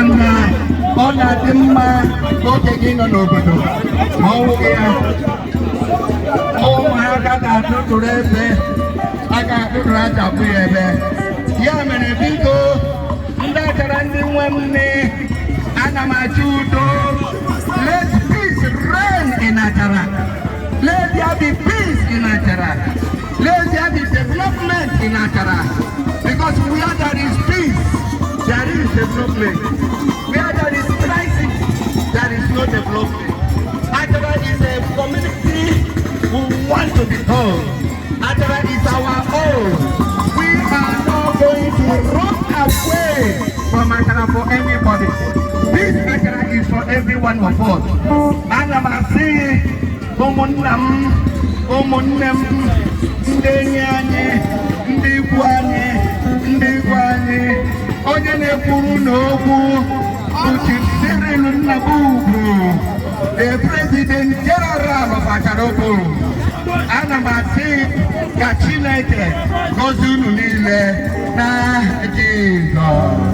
Na ọ na-adị mma oge gị nọ n'obodo ma ọ wụghị ya, ụmụaka ga-atụtụrụ ebe a ga-atụtụrụ achapụ ya ebe. Ya mere, biko, ndị Achara, ndị nwe m nne, ana m achọ udo. Let peace reign in Achara. Let there be peace in Achara. Let there be development in Achara, because where there is peace, there is development. Where there is crisis, there is no development. Achara is a community who want to be called. Achara is our own. We are not going to run away from Achara for anybody. This Achara is for every one of us. Ana m asị ụmụnna m, ụmụnne m, ndị enyi anyị, ndị ikwu anyị, ndị ikwu anyị, onye na-ekwuru n'okwu bụ Chief Cyril Nnabugwu, the President General of Achara Okporo. Ana m asị ka Chineke gọzie unu niile na Jizọs.